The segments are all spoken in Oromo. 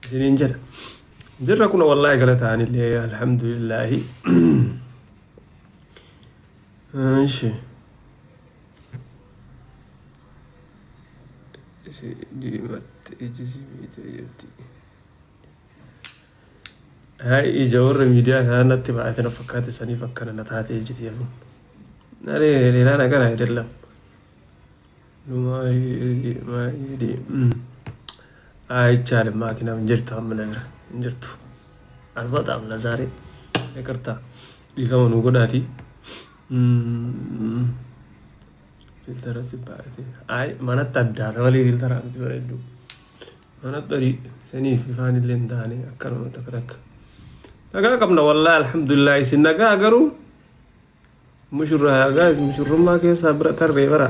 Isiniin jedha. Jirra kun wallaahi galataanillee alhamdulillaahi. Ishi. Isi diimatti iji si miitee jirti. Hai ija warra miidiyaa kana natti baay'ate na fakkaate saniif akkana na taatee jirti kun. Naree ሌላ ነገር አይደለም። አይቻልም። ማኪናም እንጀርቱ አምነግረ እንጀርቱ አትመጣም ለዛሬ ይቅርታ dhiifama nu godhaati. Filtera si baay'ate. Ay manatti addaata malee filtera miti bareeddu. Manatti horii saniif ifaan illee hin taane akkanuma takka takka. Nagaa qabna wallaahi alhamdulillah isin nagaa garuu mushurraa guys mushurrummaa keessaa bira tarree bara.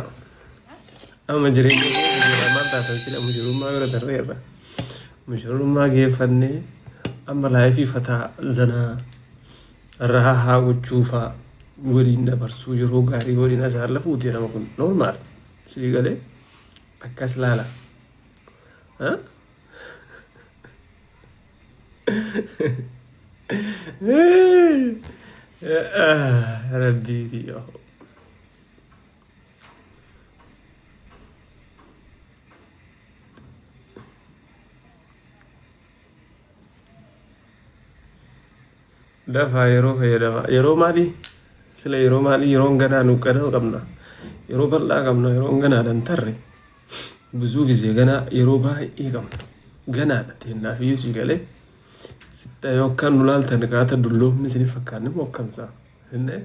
Amma jireenya keessa jira maal taatan sila mushurrummaa bira tarreerra. Mushurrummaa geeffannee amma life fataa zanaa raahaa gochuufaa waliin dabarsuu yeroo gaarii waliin asaallafuuti jedhama kun normal sii galee akkas laala. Rabbii kiyya. Dafaa yeroo fayyadama. Yeroo maalii? Sila yeroo maalii? Yeroon ganaa nu ganaa qabna. Yeroo bal'aa qabna. Yeroon ganaadhaan tarre. ብዙ ጊዜ ገና yeroo baay'ee qabna. Ganaadha teennaaf iyyuu sii galee. Sitta yookaan nu laaltan qaata dulloomni isin fakkaanne moo akkamsaa? Innee?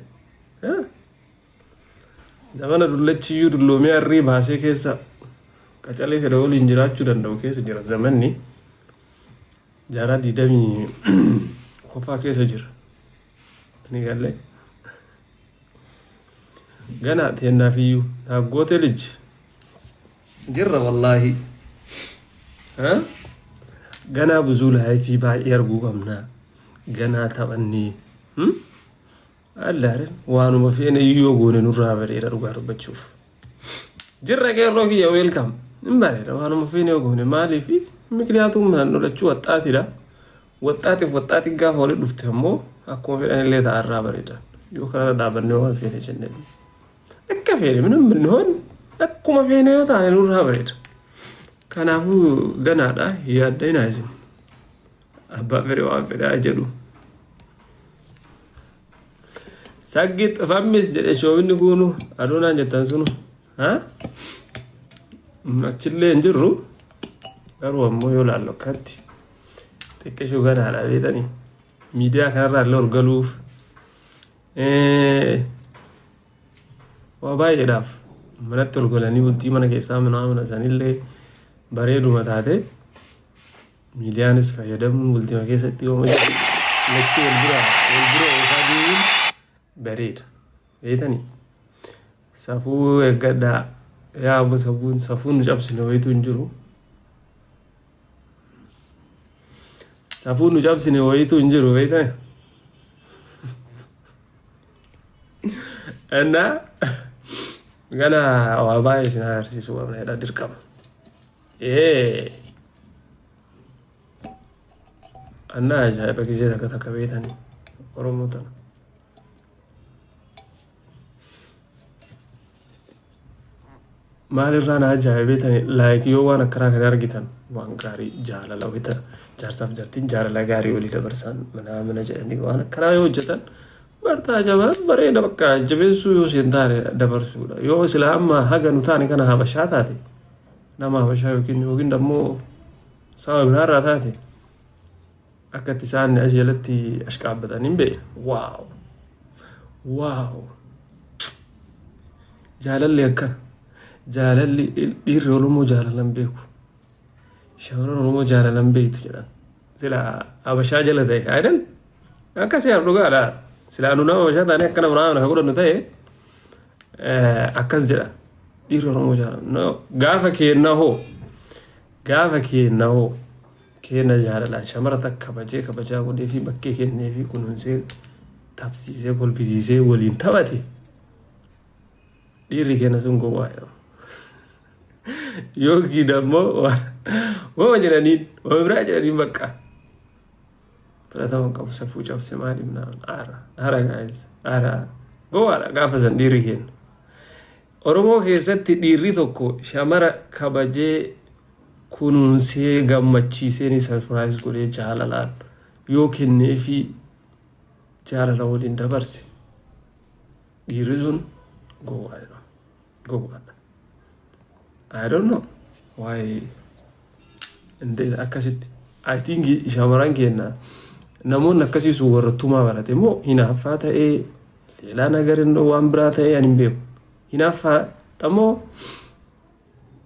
Zamana dullachi iyyuu dulloomee harrii baasee keessa qacalee fedha waliin jiraachuu danda'u keessa jira zamanni. Jaarraa digdamii qofaa keessa jira. Ni galee. Ganaa teennaaf iyyuu haggoote lij jirra wallaahi. Ganaa ብዙ life baay'ee arguu qabna. Ganaa taphannee. Alla አይደል waanuma feene iyyuu yoo goone nurraa bareeda dhugaa dubbachuuf. Jirra qeerroo kiyya welcome. Hin bareeda waanuma feene yoo goone maaliifi ምክንያቱም nolachuu waxxaatidha. Waxxaatiif waxxaatiin gaafa walitti dhufte ammoo akkuma fedhan illee ta'arraa bareeda. Yoo kanarra dhaabannee waan feene jennee. Akka feene ምንም ብንሆን akkuma feene yoo taane nurraa bareeda. Kanaafuu ganaadha yaadda isin. Abbaa fedhe waan fedhaa jedhu. Saggit fammis jedhe shoobinni kuunu aduunaan jettan sunu. Achillee hin jirru garuu ammoo yoo laallu akkatti xiqqishuu ganaadha beetanii. Miidiyaa kanarraa illee ol galuuf waa baay'eedhaaf manatti ol galanii bultii mana keessaa mana mana sanillee bareeduma taate miidiyaanis fayyadamuun bultii keessatti yoo lachuu wal bira oofaa deemuun bareeda. Beetanii safuu eeggadhaa yaa abu safuun safuun nu cabsine wayitu hin jiru. Safuu nu cabsine wayitu hin jiru beetanii. እና ገና waa baay'ee isin agarsiisuu qabna jedha dirqama. Ee annaa ajaa'iba gisee takka takka beetanii Oromoo tana. Maalirraa na ajaa'iba beetanii like yoo waan akkanaa kana argitan waan gaarii jaalala wayita jaarsaaf jaartiin jaalala gaarii walii dabarsan mana mana jedhanii waan akkanaa yoo hojjetan bartaa jabaan bareeda bakka jabeessuu yoo isheen taane dabarsuudha. Yoo sila amma haga nu taane kana habashaa taate nama habashaa yookiin ammoo saba biraarraa taate akka itti isaan as jalatti ashqaabbatan hin beekna. Wow! Wow! Jaalalli akkana. Jaalalli dhiirri Oromoo jaalalan beeku. Shamarran Oromoo jaalalan beektu jedhan. Sila habashaa jala ta'e aydan akkasii haa dhugaadha. Sila nu nama habashaa taane akka nama nama godhannu ta'e akkas jedhan. Dhiirri Oromoo jaalalan. Gaafa keenna hoo gaafa keenna hoo keenna jaalalaan shamara takka kabajee kabajaa godhee fi bakkee kennee fi kunuunsee tapsiisee kolfisiisee waliin taphate dhiirri keenya sun gowwaa jedhama. Yookiin ammoo Wama jedhaniin wama biraa jedhaniin bakka. Fudhatama qabu, safuu cabse maaliif naan aara aara guys, aara gowwaadha gaafa san dhiirri keenya. Oromoo keessatti dhiirri tokko shamara kabajee, kunuunsee, gammachiisee, ni surprise godhee, jaalalaan yoo kenneefi jaalala waliin dabarse, dhiirri sun gowwaa jedhama. Gowwaadha. I don't know why akkasitti. I think shamarran keenya namoonni akkasii sun warra tumaa barate immoo hinaaffaa ta'ee leelaa nagarin waan biraa ta'ee ani hin beeku. Hinaaffaa ammoo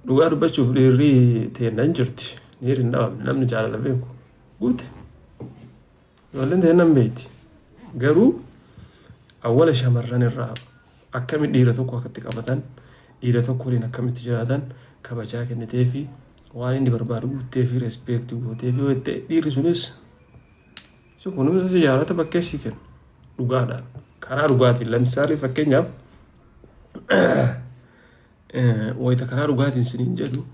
dhugaa dubbachuuf dhiirri teennan jirti. Dhiirri hin dhabamne, namni jaalala beeku guute. Ijoolleen teennan beekti. Garuu awwala shamarran irraa akkami dhiira tokko akkatti qabatan, dhiira tokko waliin akkamitti jiraatan, kabajaa kennitee fi waan inni barbaadu guuttee fi respect gootee fi yoo ta'e, dhiirri sunis si kunuunsa, si jaalata, bakkee sii kennu dhugaadhaan, karaa dhugaatiin. Lamsaalee fakkeenyaaf wayita karaa dhugaatiin siniin jedhu,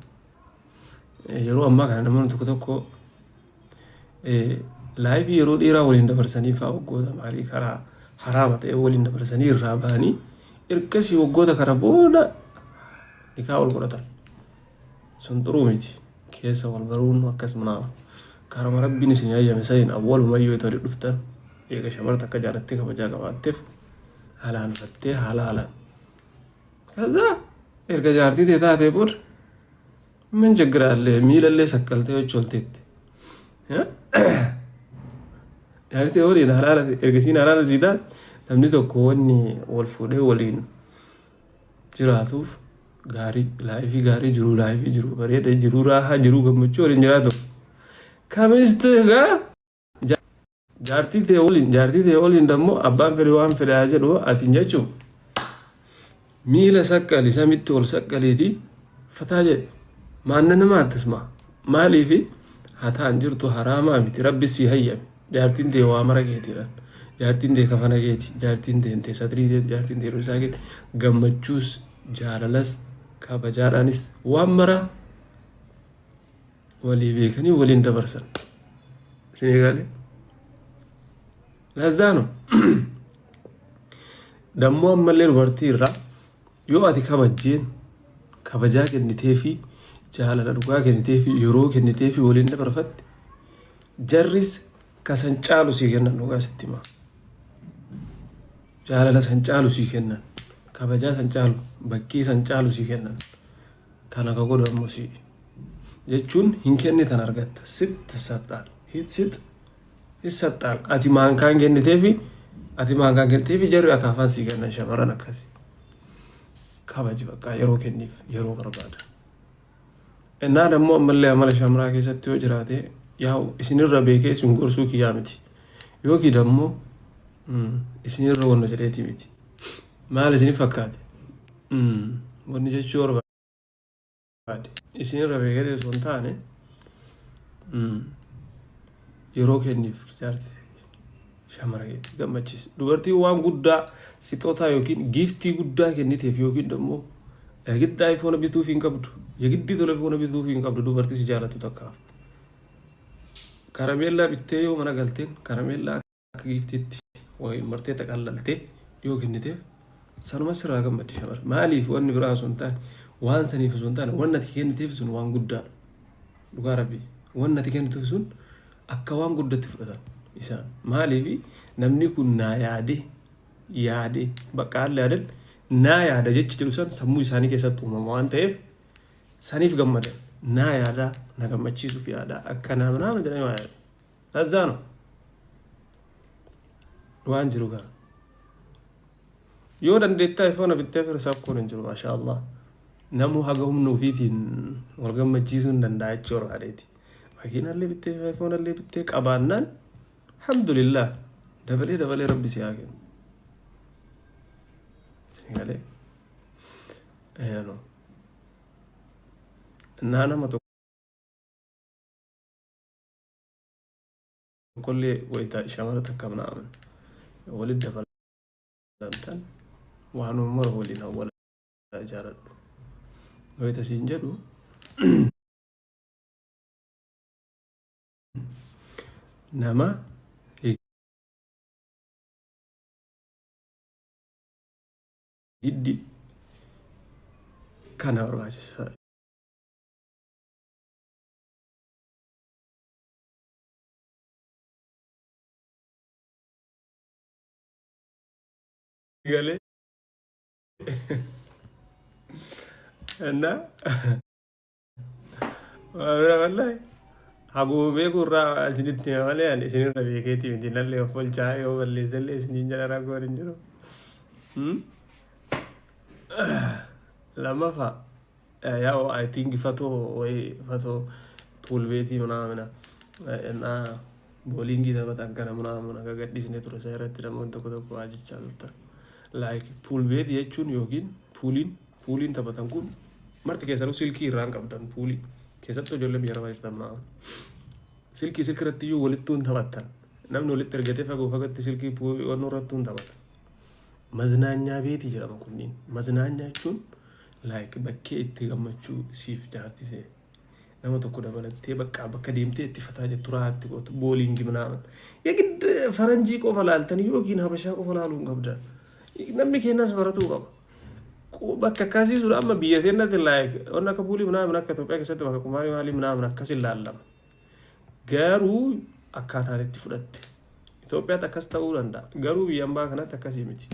yeroo ammaa kana namoonni tokko tokko life yeroo dheeraa waliin dabarsanii fa'aa, waggoota maalii karaa haraama ta'e waliin dabarsanii irraa bahanii, ergasii waggoota kana booda nikaa wal godhatan. Sun xuruu miti. Keessa wal baruun akkasuma karama rabbiin isin hayyame saniin awwalumayyuu itti walitti dhuftan, eega shamara takka jaalattee kabajaa qabaatteef halaalfattee halaalan. ከዛ erga jaartii ta'e taatee booda ምን ችግር አለ? Miilallee saqqaltee hojjolteetti. Jaartii waliin halaala ergasiin halaala sii taate, namni tokko wanni wal fuudhee waliin jiraatuuf gaarii life gaarii jiru, life jiru bareeda jiru, raahaa jiru, gammachuu waliin jiraatu. ከሚስት ጋር jaartii ta'e waliin dammoo abbaan fedhe waan fedhe haa jedhu, atiin jechuun miila saqqali samitti ol saqqaliiti fataa jedhe maanna nama attisma maaliifi haa ta'an jirtu haraamaa miti, rabbi sii hayyame. Jaartiin ta'e waa mara keetiidhaan, jaartiin ta'e kafana keeti, jaartiin ta'e ta'e satrii ta'e, jaartiin ta'e isaa keeti, gammachuus, jaalalas, kabajaadhaanis waan mara walii beekanii waliin dabarsan. Isin eegalee ለዛ ነው dammoo ammallee dubartii irraa yoo ati kabajjeen, kabajaa kennitee fi jaalala dhugaa kennitee fi yeroo kennitee fi waliin dabarfatte, jarris kasan caalu sii kennan. Dhugaa sitti himaa, jaalala san caalu sii kennan, kabajaa san caalu, bakkee san caalu sii kennan. Kana ka godhu ammoo sii jechuun hin kennitan argatta, sitti saxxaal sit ይሰጣል. Ati maankaan kenniteefi jarri akaafaan sii kennan. Shamarran akkasi kabaji, bakka yeroo kenniif, yeroo barbaada. Innaa dammoo ammallee amala shamaraa keessatti yoo jiraate, yaa'u isinirra beekee isin gorsuu kiyyaa miti, yookiin dammoo isinirra wanna jedheeti miti. Maal isinif fakkaate? Wanni jechuu barbaade, isinirra beekee osoo hin taane, yeroo kenniif jaarti shamara keetti gammachiisi. Dubartiin waan guddaa ስጦታ yookiin gift guddaa kenniteef yookiin immoo የግድ iPhone bituuf hin qabdu, የግድ telefoona bituuf hin qabdu. Dubartii si jaalatu takkaaf karameellaa bittee yoo mana galteen, karameellaa akka giftiitti wayiin martee xaqallaltee yoo kenniteef, sanuma sirraa gammaddi shamara. Maaliif? Wanni biraa osoo hin taane, waan saniif osoo hin taane, wanni ati kenniteef sun waan guddaadha. Dhugaa rabbii, wanni ati kennituuf sun akka waan guddatti fudhatan isaan. Maaliif? Namni kun naa yaade yaade, bakka haalli yaadan naa yaada jechi jedhu san sammuu isaanii keessatti uumama waan ta'eef, saniif gammadan. Naa yaadaa, na gammachiisuuf yaada, akka nama nama jedhanii waa yaada. ለዛ ነው waan jiru kana. Yoo dandeettaa iPhone bittee fira sakkoon hin jiru, maashaa Allah. Namuu haga humna ofiitiin wal gammachiisuu hin danda'a jechuu barbaadeeti. Makiinaallee bittee, iPhonellee bittee qabaannaan, alhamdulillah, dabalee dabalee rabbi si haa kennu. Sinigalee. Naa nama tokkollee wayita shamara takka naaman walitti dabalamtan, waanuma mara waliin awwala jaaladhu. Wayita siin jedhu. Nama hiddi kana barbaachisa. Galee እና wallahi haguma beeku irraa isinitti hima malee ani isinirra beekeetii miti nallee of olchaa yoo balleessallee isiniin jala rakkoon hin jiru. Lammaffaa ያው I think fatoo ወይ fatoo pool beetii ምናምን እና boolingii taphatan kana ምናምን akka gadhiisne ture isa irratti namoonni tokko tokko waa jechaa turtan. Like pool beetii jechuun yookiin puuliin puuliin taphatan kun marti keessanuu silkii irraan qabdan puulii keessattuu ijoollee biyya arabaa jirtan ምናምን. Silkii silkii irratti iyyuu walittuu hin taphattan. Namni walitti ergatee fagoo fagootti silkii onnoo irrattuu hin taphatan. መዝናኛ beetii jedhama kunniin. መዝናኛ jechuun like bakkee itti gammachuu siif jaarti ta'e nama tokko dabalattee bakka bakka deemtee itti fataa jettu raatti gootu booliingi ምናምን. የግድ faranjii qofa laaltanii yookiin habashaa qofa laaluu hin qabdan. Namni keenyas baratuu qaba. Bakka akkasii sun amma biyya teenyatti like wanni akka puulii ምናምን akka Itoophiyaa keessatti bakka kumaarii maalii ምናምን akkas hin laallama. Garuu akkaataan itti fudhatte. Itoophiyaatti akkas ta'uu danda'a. Garuu biyya ambaa kanatti akkasii miti.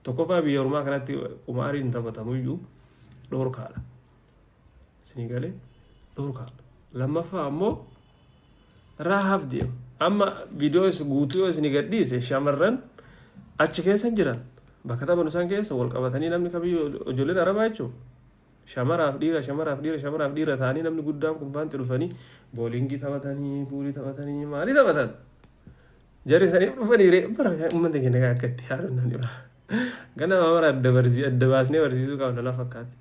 Tokkoffaa biyya ormaa kanatti kumaariin taphatamuyyuu dhoorkaadha. Isinii galee dhoorkaadha. Lammaffaa ammoo raahaaf deema. Amma viidiyoo guutuu yoo isinii gadhiise shamarran achi keessa jiran bakka taphan isaan keessa wal qabatanii namni kamiyyuu ijoolleen arabaa jechuudha. Shamaraaf dhiira shamaraaf dhiira shamaraaf dhiira ta'anii namni guddaan kun faanti dhufanii boolingii taphatanii puulii taphatanii maalii taphatan. Jarri sanii dhufanii ree bara uummanni keenya akka itti yaadu nan dhiba. Ganama mara adda barsii adda baasnee barsiisuu qabna na fakkaate.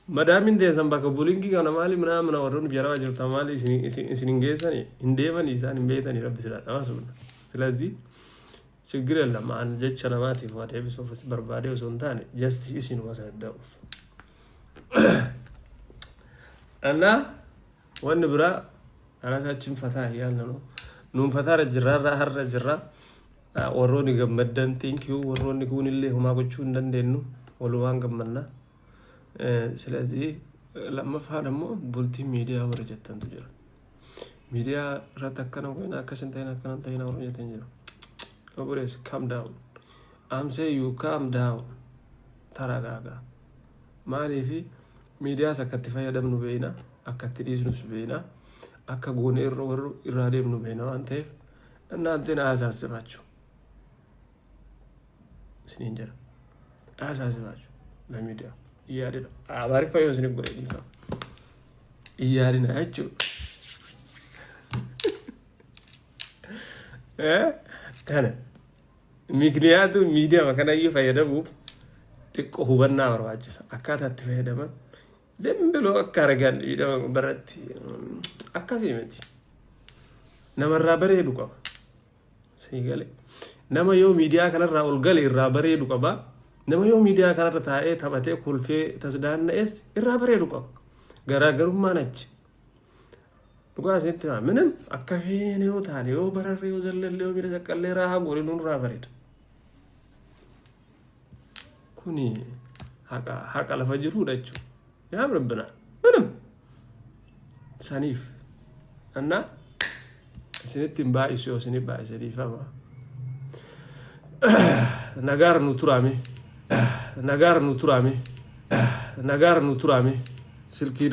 Madaamin teessan bakka boolingii kana maali ምናምን warroonni biyya arabaa jirtan maali isin hin geessani hin deemanii isaan hin beekanii rabbi silaa dhama sunna. ስለዚህ ችግር የለም an jecha namaatiif waa deebisuuf barbaadee osoo hin taane just isinuma sadda'uuf. እና wanni biraa ራሳችን ፈታ እያልን ነው። Nuun fataarra jirra har'a jirra. Warroonni gammaddan thank you warroonni kuunillee homaa gochuu hin dandeenyu walumaan gammanna. ስለዚህ lammaffaan ammoo bultii miidiyaa warra jettantu jira. Miidiyaa irratti akkana goona akkas hin ta'in akkana hin ta'in warra jettan jira. Obboleessi, calm down. I'm saying you calm down. Taragaagaa. Maaliifi miidiyaas akka itti fayyadamnu beeyna, akka itti dhiisnus beeyna, akka goone irra warra irraa deemnu beeyna waan ta'eef እናንተን አያሳስባችሁ isiniin jedha. አያሳስባችሁ ለሚዲያ እያድና Amaariffa yoo isin godhe dhiifama. Iyyaadina jechuudha. Kana ምክንያቱ miidiyaa kanayyuu fayyadamuuf xiqqoo hubannaa barbaachisa. Akkaataa itti fayyadaman ዝም ብሎ akka argan miidiyaa biratti akkasii miti. Namarraa bareedu qaba. Sii galee. Nama yoo miidiyaa kanarraa ol gale irraa bareedu qaba. Nama yoo miidiyaa kanarra taa'ee taphatee kolfee tasdaanna'es irraa bareedu qaba. Garaagarummaan achi. Dhugaa isinitti himaa ምንም akka feene yoo taane yoo bararre yoo zallalle yoo miila saqqallee raahaa goone nurraa bareeda. Kuni haqa haqa lafa jiruudha jechuudha. ያምርብናል ምንም saniif እና isinitti hin baay'isu yoo isinit baay'ise dhiifama. Nagaara nu turaame nagaara nu turaame nagaara nu turaame silkii